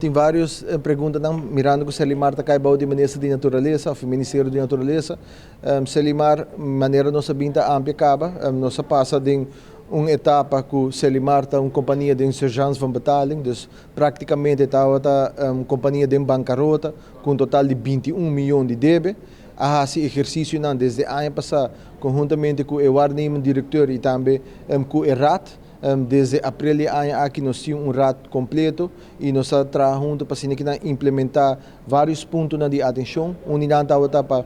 Tin varios preguntanan, mirando ku Serlimar ta kai bou di Minister di Naturalesa òf Ministerio di Naturalesa. Serlimar, manera nos a bin ta amplia kaba, nos a pasa den un etapa ku Serlimar ta un kompania den surgeance van betaling, dus praktikamente tabata un kompania den bankarota ku un total di 21 mion di debe. A hasi ehersisionan desde aña pasá konhuntamente ku e waarnemend directeur i tambe ku e raad. Desde aprel di aña aki nos tin un raad kompleto i nos a traha huntu pa asina implementá varios puntonan di atenshon. Un di nan tabata pa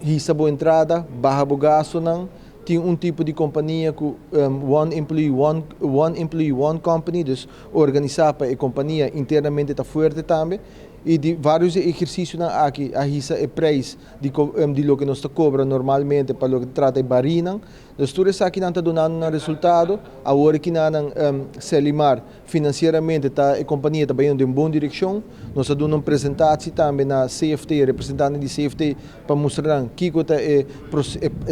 hisa bo entrada, baha bo gastonan, tin un tipo di kompania ku one employee, one employee, one company, dus organisá pa e kompania internamente ta fuerte tambe. I di varios ehersisionan aki a hisa e prijs di loke nos ta kobra normalmente pa loke trata e barinan. Dus tur esakinan ta dunando un resultado. Awor ku nan Serlimar finansieramente ta e kompania ta bai den un bon direkshon. Nos a duna un presentashon tambe na CFT, representante di CFT, pa mustra kiko ta e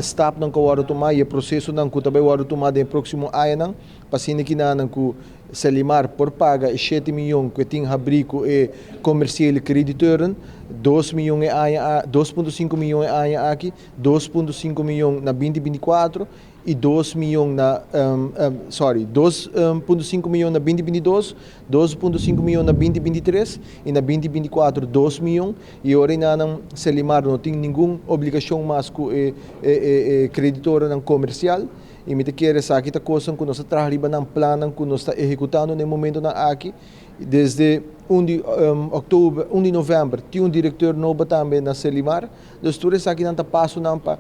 stapnan ku a tuma i e prosesonan ku tambe a tuma den próksimo aña, pa asina ku nan ku Serlimar por paga 7 mion ku tin habrí ku e commerciële crediteuren, 2 mion e aña, 2.5 mion e aña aki, 2.5 mion na 2024 i 2 mion na sorry, 2.5 mion na 2022, 2.5 mion na 2023 i na 2024 2 mion. I awor nan Serlimar no tin ningun obligashon mas ku e kreditornan komersial. I mi ta kere esaki ta kos ku nos ta traha na plan ku nos ta ehekutando na e momentonan aki. Desde 1 di òktober, 1 di novèmber, tin un direktor nobo tambe na Serlimar. Dus tur esakinan ta pasonan pa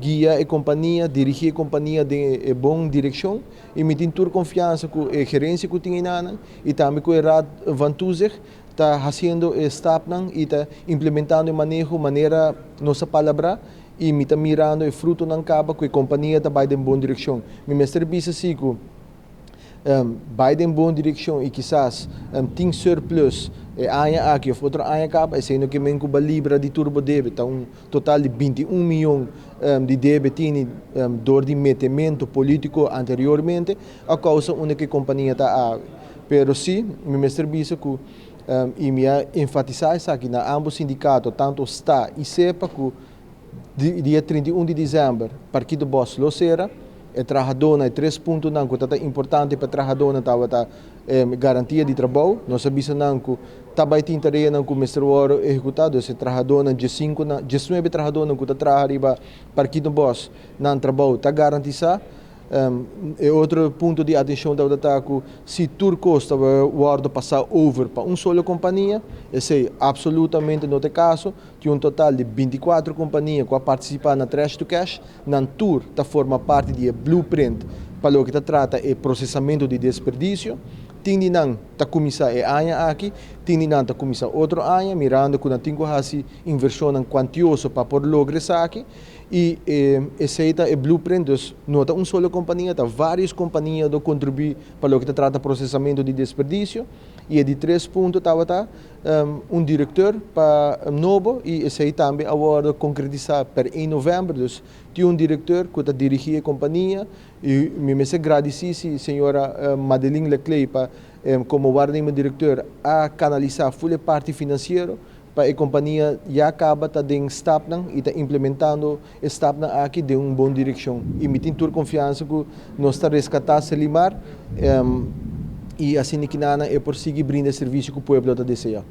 guia e kompania, dirigí e kompania den bon direkshon. I mi tin tur konfiansa ku e gerensia ku tin einan i tambe ku e Raad van Toezicht ta hasiendo e stapnan i ta implementando e maneho manera nos a palabrá, i mi ta mirando e frutonan kaba ku e kompania ta bai den bon direkshon. Mi mester bisa si ku bai den bon direkshon i kisas tin surplus e aña aki òf otro aña kaba, esei no ke men ku bo a libra di tur bo debe. Ta un total di 21 mion di debe tin dor di metementu polítiko anteriormente a kousa unda ku e kompania ta awe. Pero si, mi mester bisa ku i mi a enfatisá esaki na ambos sindikato, tantu STA i SEPA, ku dia 31 di desèmber Parkietenbos lo sera. E trahadónan, e tres puntonan ku ta importante pa trahadónan tabata garantia di trabou. Nos a bisa nan ku ta bai tin tareanan ku mester wòrdu ehekutá, dus e trahadónan, 15 nan, 19 trahadónan ku ta traha riba Parkietenbos, nan trabou ta garantisá. E otro punto di atenshon tabata ku si tur kos ta wòrdu pasá over pa un solo kompania. Esei absolutamente no ta e kaso. Tin un total di 24 kompania ku a partisipá na Trash to Cash. Nan tur ta forma parti di e blueprint pa loke ta trata e prosesamentu di desperdisio. Tin di nan ta kuminsá e aña aki, tin di nan ta kuminsá otro aña, mirando ku nan tin ku hasi invershonnan kuantioso pa por logra esaki. I esei ta e blueprint, dus no ta un solo kompania, ta varios kompania lo kontribuí pa loke ta trata prosesamentu di desperdisio. I e di tres punto tabata un direktor pa nobo, i esei tambe a wòrdu konkretisá per 1 novèmber, dus tin un direktor ku ta dirigí e kompania. I mi mester gradisí si señora Madeline Leclay pa komo waarnemend directeur a kanalisá full e parti finansiero pa e kompania ya kaba ta den stapnan i ta implementando e stapnan aki den un bon direkshon. I mi tin tur konfiansa ku nos ta reskatá Serlimar i asina ku nan e por sigui brinda e servisio ku pueblo ta deseá.